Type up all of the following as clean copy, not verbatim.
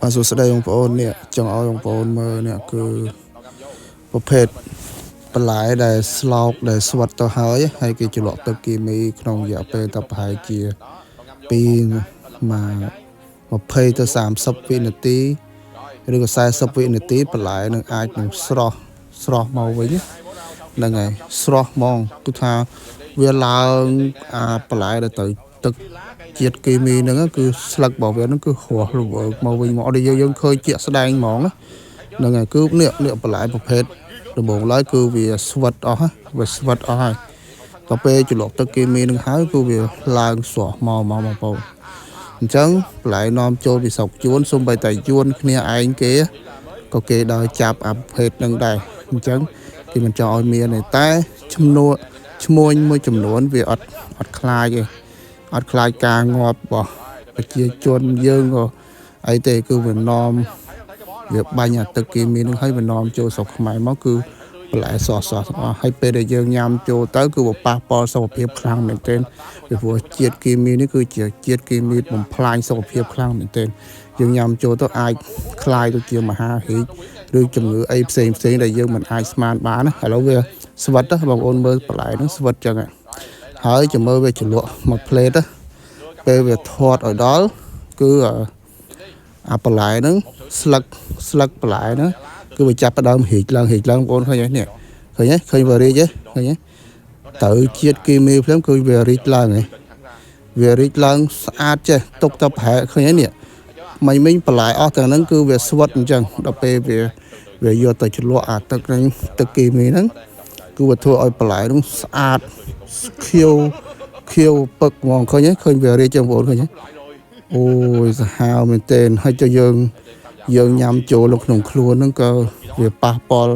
បាទសួស្តីបងប្អូននេះចង់ឲ្យបងប្អូនមើលនេះគឺប្រភេទបន្លែដែលស្លោកដែលស្វិតទៅហើយហើយគេជ្រលក់ទឹកគីមីក្នុងរយៈពេលតែប្រហែលជាពីមក20ទៅ30វិនាទីឬក៏40វិនាទីបន្លែនឹងអាចនឹងស្រស់ស្រស់មកវិញហ្នឹងហើយស្រស់ហ្មងគឺថាវាឡើងអាបន្លែដែលទៅទឹកជាតិគីមីហ្នឹងគឺស្លឹករបស់វាហ្នឹងគឺរស់រវើកមកវិញមកអត់យើងឃើញជាក់ស្ដែងហ្មងហ្នឹងហើយគឺនេះនេះបន្លែប្រភេទដំបូងឡើយគឺវាស្វិតអស់វាស្វិតអស់ហើយដល់ពេលជ្រលក់ទឹកគីមីនឹងហើយគឺវាឡើងស្រស់មកមកបងប្អូនអញ្ចឹងបន្លែនាំចូលពីស្រុកយួនសូម្បីតែយួនគ្នាឯងគេក៏គេដើរចាប់អាប្រភេទនឹងដែរអញ្ចឹងគេមិនចង់ឲ្យមានទេតែឈ្នួលឈ្មួញមួយចំនួនវាអត់អត់ខ្លាចទេអត់ខ្លាចការងាប់របស់ប្រជាជនយើងក៏អីទេគឺវានាំវាបាញ់អាទឹកគីមីនឹងឲ្យវានាំចូលស្រុកខ្មែរមកគឺបន្លែសសទាំងអស់ហើយពេលដែលយើងញ៉ាំចូលទៅគឺវាប៉ះពាល់សុខភាពខ្លាំងមែនទែនពីព្រោះជាតិគីមីនេះគឺជាជាតិគីមីបំផ្លាញសុខភាពខ្លាំងមែនទែនយើងញ៉ាំចូលទៅអាចក្លាយទៅជាមហារីកឬជំងឺអីផ្សេងផ្សេងដែលយើងមិនអាចស្មានបានណាឥឡូវវាស្វិតបងប្អូនមើលបន្លែហ្នឹងស្វិតចឹងហើយចាំមើលវាជ្រលក់មួយផ្លេតពេលវាធាត់ឲ្យដល់គឺអាបន្លែហ្នឹងស្លឹកស្លឹកបន្លែហ្នឹងគឺវាចាប់ផ្ដើមរីកឡើងរីកឡើងបងប្អូនឃើញទេនេះឃើញទេឃើញវារីកទេឃើញទេទៅជាតិគីមីភ្លាមគឺវារីកឡើងហ៎វារីកឡើងស្អាតចេះទុកទៅប្រហែលឃើញទេនេះមិញមិញបន្លែអស់ទាំងហ្នឹងគឺវាស្វិតអញ្ចឹងដល់ពេលវាវាយកទៅជ្រលក់អាទឹកហ្នឹងទឹកគីមីហ្នឹងគឺវាធ្វើឲ្យបន្លែហ្នឹងស្អាតខៀវខៀវពឹកហ្មងឃើញទេឃើញវារីកចឹងបងប្អូនឃើញទេអូយសាហាវមែនទែនហើយចុះយើងយើងញ៉ាំចូលនៅក្នុងខ្លួនហ្នឹងក៏វាប៉ះពាល់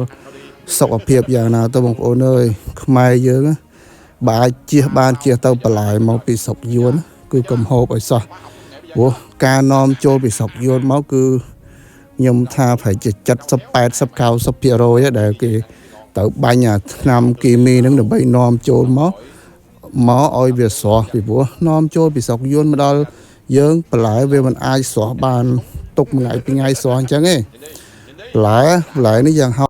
សុខភាពយ៉ាងណាទៅបងប្អូនអើយខ្មែរយើងបើអាចជៀសបានជៀសទៅបន្លែមកពីស្រុកយួនគឺកុំហូបឲ្យសោះព្រោះការនាំចូលពីស្រុកយួនមកគឺខ្ញុំថាប្រហែលជា70 80 90%ដែលគេទៅបាញ់អាថ្នាំគីមីហ្នឹងដើម្បីនាំចូលមកមកឲ្យវាស្រស់ពីព្រោះនាំចូលពីស្រុកយួនមកដល់យើងបន្លែវាមិនអាចស្រស់បានទុកមួយថ្ងៃពីរថ្ងៃស្រស់អញ្ចឹងទេបន្លែបន្លែនេះយ៉ាងហោ